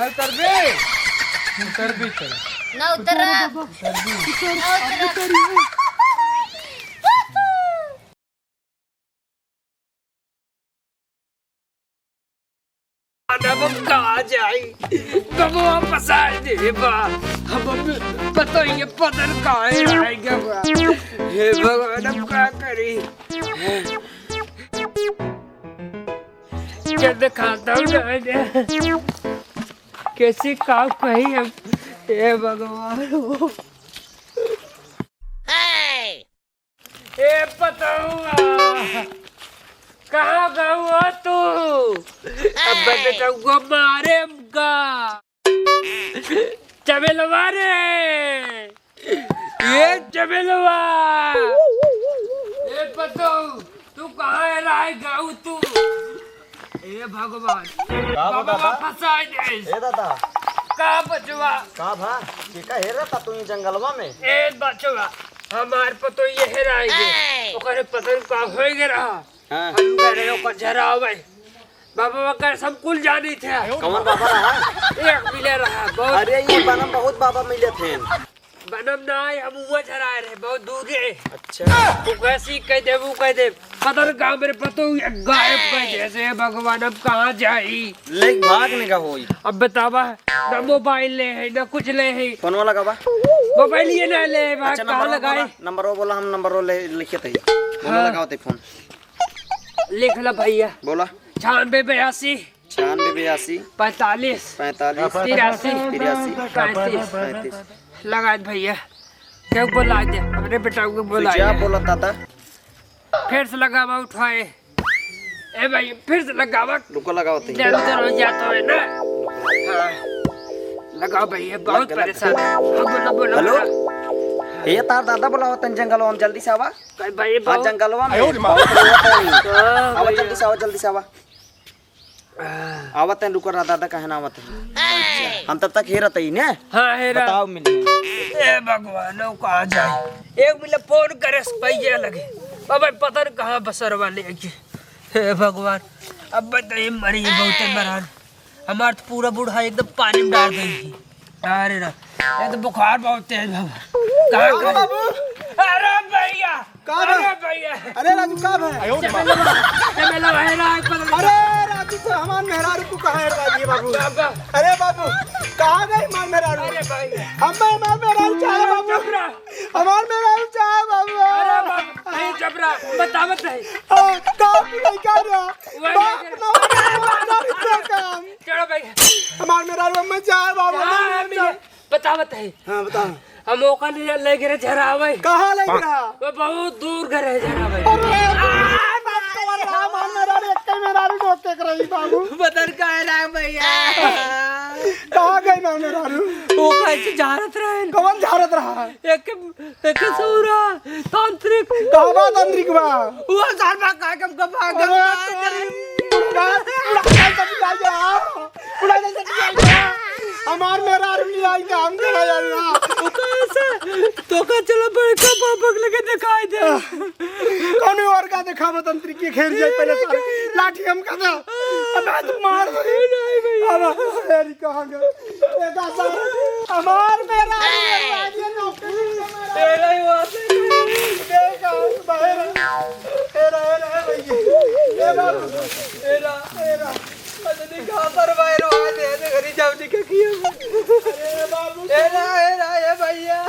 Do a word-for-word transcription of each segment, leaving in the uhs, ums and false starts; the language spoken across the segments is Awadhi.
उतरबे? उतरबे चल। ना उतरा। उतरा बाबा, उतरबे। ना उतरा। अब हम कहाँ जाई? बबुआ फंसाए दे बा। हम अब पता ही है पदर काहे आएगा बा। हे भगवान, अब का करी? के दिखाता हूँ ना। कैसे का कही हम? हे भगवान। ए पतौआ, कहाँ गऊ हो तू? अब बेटौआ मारे हमका। चमेलवा रे, ए चमेलवा, ए पतौ, तू कहाँ हेराय गऊ तू? ए भगवान, का बा बाबा दादा? फंसाय देस। ए दादा। का बचवा? का भा? केका हेरत हा तू ई जंगलवा में? ए बचवा, हमार पतोहिया हेराय गे। ओकरे पता न का होय गे रहा। हाँ। हम गए रहे ओकर झरावे। बाबा ओकर सब कुल जानी थे। कौन बाबा रहा? एक मिले रहा, बहुत। अरे, ये बनम बहुत बाबा मिले थे। बनम ना आए, हम उहाँ झराए रहे, बहुत दूर रहे। अच्छा। तू कैसी कह दे, वो कह दे। पता न कहाँ मेरे पतोह गायब कह दे, ऐसे हे भगवान, अब कहाँ जाई? लेक भाग निका होई। अब बतावा, ना मोबाइल ले है, ना कुछ ले है। फोनवा लगावा। मोबाइल ये ना ले है, भाई, अच्छा, कहाँ नंबरवा लगाए? बोला, नंबरवा बोला, हम नंबरवा ले, लिखे थे। फोनवा हाँ। लगावा ते फोन। लिख ला भैया। बोला। छियानबे बयासी। छियानबे बयासी। पैंतालीस। पैंतालीस। तिरासी। तिरासी। पैंतीस। पैंतीस। लगा दे भैया। क्यों बोला दे? अपने बेटा को बोला स्विच ऑफ दे। बोला दादा। फिर से लगावा, उठाए। ए भाई, फिर से लगावा। रुको, लगावा थे। जल्दी तो हो जाता है ना। हाँ। लगाओ भैया, बहुत लग गया, लग परेशान गया। है। हाँ, बोलो, बोलो, हेलो? बोलो। ये तार दादा बोलावत हैं जंगलवा में, जल्दी से आवा। कई भाई, हाँ, बहुत जंगलवा में। आयो रे माँ। बहुत रोवत हैं। हाँ, आवा भैया। जल्दी से, आवा जल्दी से, आवा। आवत हैं, रुको रहा दादा, काहे ना आवत हैं। हम तब तक हेरत ही ने। हाँ, हेरा। बताओ मिली। ए भगवान, वो कहाँ जाए? एक मिले फोन करे से पहिले लगे। अब पता न कहाँ बसरवा लेके। हे भगवान, अब बताइए, मरी है बहुते मरान। हमार तो पूरा बूढ़ा एकदम पानी में डाल देई। अरे रा, ये तो बुखार बहुत तेज बा। कहाँ का बाबू? अरे भैया, का बा? अरे भैया। अरे राजू, का बा? चमेलवा, चमेलवा हेरा, एक पकड़। अरे राजू, तो हमार मेहरारू तू कहाँ हेरा दिए बाबू? बाबा। अरे बाबू, कहाँ गई हमार मेहरारू? अरे भाई। हम हमार मेहरारू चाहे बाबू। चुप रह। हमार मेहरारू चाहे बाबू। अरे बाबू, नहीं चुप रह, बतावत नहीं। हाँ, का की नहीं कह रहा? वही बाप नहीं कह रहा। ना, ना, ना, ना, ना, काम। चलो भाई। हमार मेहरारू हमें चाहे बाबू, हाँ, नहीं, मिले। चाहे। बतावत है। हाँ, बताओ। हम ओका ले, ले गे रहे झरावे। कहाँ ले गे रहा? वो बहुत दूर घर है झरावे। अरे, बाप रे, हमार मेहरारू, एक ही मेहरारू डोके के रही बाबू। बदल का है ना भैया? कहाँ गई ना मेहरारू? वो कैसे झारत रहे? कौन झारत रहा? एक, एक सौरा, तांत्रिक। कहाँ बा तांत्रिक बा? वो सार बा का कम कम भाग अरे, गया। तेरी उड़ा, उड़ा, उड़ा, उड़ा। उड़ा दे, उड़ा दे। हमार मेहरारू ले आई, काम करा जाए ना। तो कैसे? तो का चलो बड़का पापक लगे दिखाई दे। कौन और का दिखावा तंत्री के घेर जाए पहले सारे। लाठी हम का दो। अब आज मार दे। नहीं भैया। अब तेरी कहाँ गए? ए दादा, हमार मेहरारू ले आई, ये नौकरी से हमारा। तेरा ही बात है। देखा, बाहर। तेरा, तेरा, भैया। तेरा, तेरा। अरे नहीं, कहाँ पर बाहर आ दे, दे घरी जाओ, निकल किया। अरे बाबू। ए रा, ए रा, ए भैया।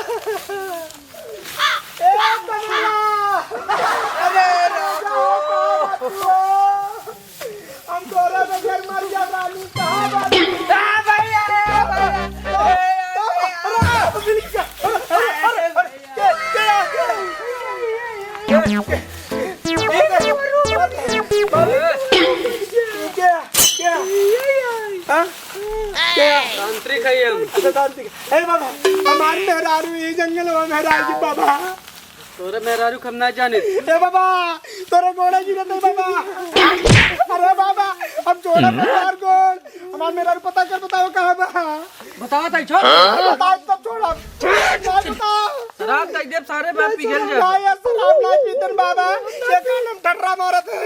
ए कमला। अरे रामो। हम तोरा बगैर मर जा बानी, कहाँ बानी? आ भैया, ए भैया। ए, ए, ए, अरे, अरे, अरे, अरे, अरे, अरे। क्या, क्या, क्या? क्या, क्या? क्या, क्या? हाँ? क्या? तांत्रिक है हम। अच्छा, तांत्रिक। ए बाबा, हमार मेहरारू ये जंगल में मेहरारू बाबा। तोरे मेहरारू हम ना जाने। ए बाबा, तोरे गोड़े गिरे थे बाबा। अरे बाबा, हम छोड़ा हमार गोड़। हमार मेहरारू पता कर, बताओ कहाँ बा? बताओ ताई, छोड़। बताओ तब छोड़ा। नहीं बताओ। शराब ताई देव सारे बाप पी गए जा। नहीं, ये शराब नहीं पीतन बाबा। ये कान हम ठर्रा मारत है।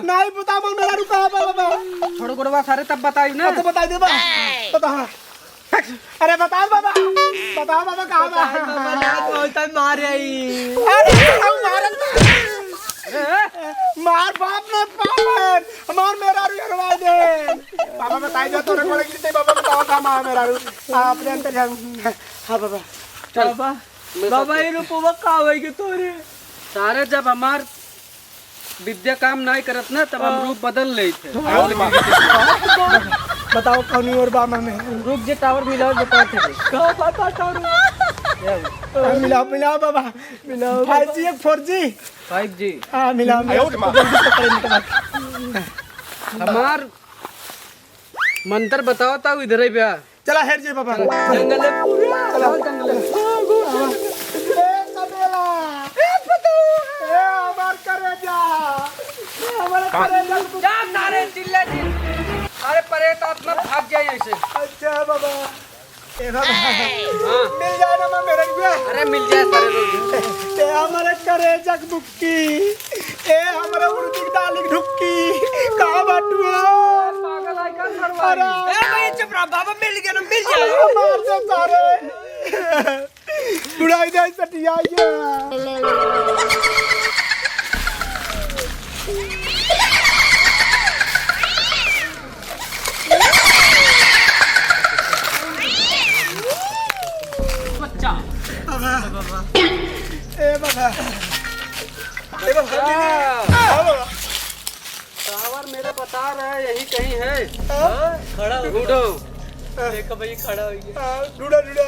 नहीं बताओ, हमार मेहरारू कहाँ बा बाबा? छोड़ो, गोड़वा बस, अरे तब बताई ना। अब तो बताई दे बा। बता। अरे बताओ बाबा, बताओ बाबा, कहाँ बा? बताओ बाबा, लागत बहुत है मारे ही। अरे बताओ, मारत बा। मार बाप में पावन, मार मेहरारू हरवाई दे। बाबा बताई दे, तोरे कोड़े की बाबा बताओ, कहाँ मार मेहरारू? आप अपने अंदर जाओ। हाँ बाबा। चल। बाबा, मैं बाबा, सब ये रूपवा का होई के तोरे? सारे जब हमार विद्या काम नाई करत ना, तब हम हाँ। रूप बदल लेते हैं। हाँ। बताओ, कौन और बा में? रुक जे, टावर मिलाओ, बताओ थे। का पता टावर? हाँ, मिलाओ, मिलाओ बाबा। मिलाओ बाबा। फ़ाइव जी है, फ़ोर जी? फ़ाइव जी। हाँ, मिलाओ, मिलाओ। जल्दी से करें, निकल। हमार मंत्र बताओ, तब इधर ही बा। चला, हेर जे बाबा। जंगल है पूरा, चला। जंगल है। ए, तबेला। ए, पतू। ए, हमार करेजा। ए, हमार करेजा। जा सारे चिल्ला चिल्ली। अरे, परेत आत्मा भाग जाए ऐसे। अच्छा, बाबा। ए, बाबा। हाँ। मिल जाए ना, मैं मेरे को। अरे, मिल जाए सारे लोग। ए, हमारे करेजा के की, ए, हमरा उर्दी के दाल के ढुक्की, कहाँ बाटू हो? पागल है, कौन मरवाई? अरे। ए भाई, चुप रह, बाबा मिल गया ना, मिल गया। अरे, मार दे सारे। बुढ़ाई दे सटिया ये। बच्चा। बाबा। ए बाबा। ए बाबा। हाँ। हाँ बाबा। टावर मेरा बता रहा है, यही कहीं है। हाँ? खड़ा हो। ढूंढो। देखो भाई, खड़ा हो गया। हाँ, ढूंढा, ढूंढा।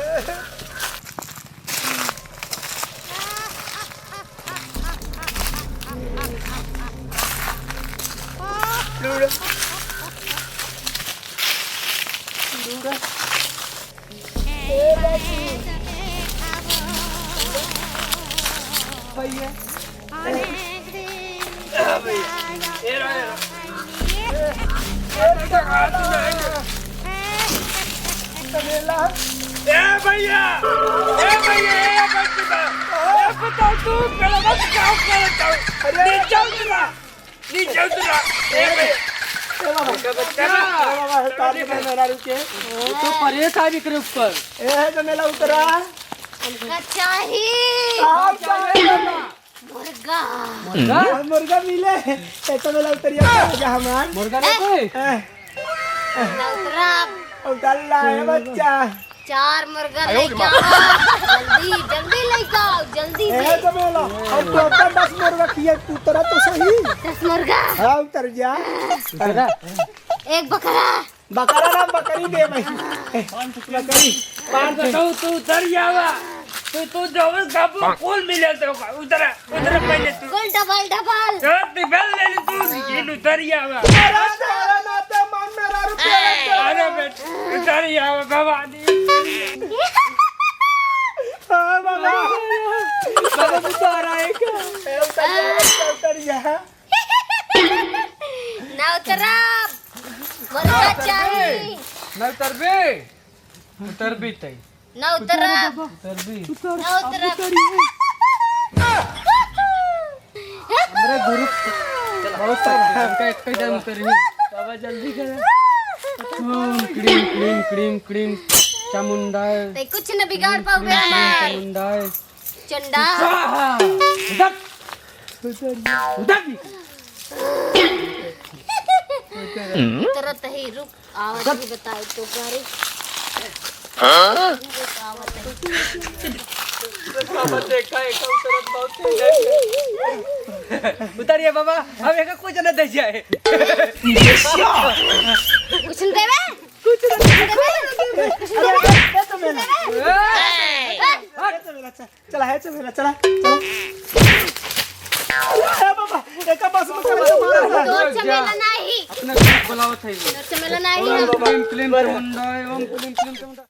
ढूंढा। ढूंढा। ए बाबू। भैया। हाँ भैया। ए रहा, ए रहा। ए, ए, तबेला। ए भैया, ए भैया, ए बच्चा, ए बताओ तू, गलत जाओ, गलत जाओ। अरे। नीचे उतरा, नीचे उतरा। ए भैया। ए बाबा। बेटा, बच्चा ना। ए बाबा, तार के मेहरारू के। ये तो परेशान एकरे ऊपर। ए, तबेला उतरा। हमका चाही। आओ, चाहे बाबा। मुर्गा। मुर्गा? हाँ, मुर्गा मिले। ए, तबेला उतरिया, मुर्गा हमार। मुर्गा ना कोई? ए। ना उतरा। उतर ला, ए बच्चा। चार मुर्गा लेके आओ। जल्दी, जल्दी लेके आओ, जल्दी से। ए, तबेला, हम तो अपन दस मुर्गा किए, तू उतरा तो सही। दस मुर्गा? हाँ, उतर जा। उतरा। एक बकरा। बकरा ना, बकरी दे भाई। बकरी। पाँच सौ। तू, तू उतर जावा। तू, तू जो भी गाबू, कुल मिले तो का। उतरा, उतरा पहले तू। कुल डबल, डबल। तो डबल ले ले तू, ये उतर जावा। अरे, तेरा नाते मान मेरा रुपया। अरे बेटा, उतर जावा, भवानी। हाँ, बाबा। बाबा, तू तो आ रहा है क्या? ए, उतर जा, उतर जा। ना उतरब। मुर्गा चाही। ना उतरबे? उतरबी तई। ना उतरब। उतरबी। ना उतरब। हमरे गुरु बहुत सारे, हमका एक ही जान उतरी। बाबा जल्दी करो। ओम क्रीम क्रीम क्रीम क्रीम चामुंडाय। ते कुछ न बिगाड़ पाओगे हमार। चामुंडाय। चंडा। स्वाहा। उधर। उधर। उतरत ही रुक, आवत ही बताई तो करे। हाँ? रुक, आवत ही। देखा, देखा, उतरत बहुत तेज है। उतरिए बाबा, हम एक कुछ न दे जाए। कुछ न देवे? कुछ न देवे? कुछ न देवे? अरे, अरे, अरे, तो मैं ना। ए! चला, है चमेला, चला, चला। ए बाबा, एका बस में चला, चला, चला। तोर चमेला नाही। अपने ग्रुप बुलावत है। तोर चमेला नाही। ओम क्लीम क्लीम चामुंडाय, ओम क्लीम क्लीम चामुंडाय।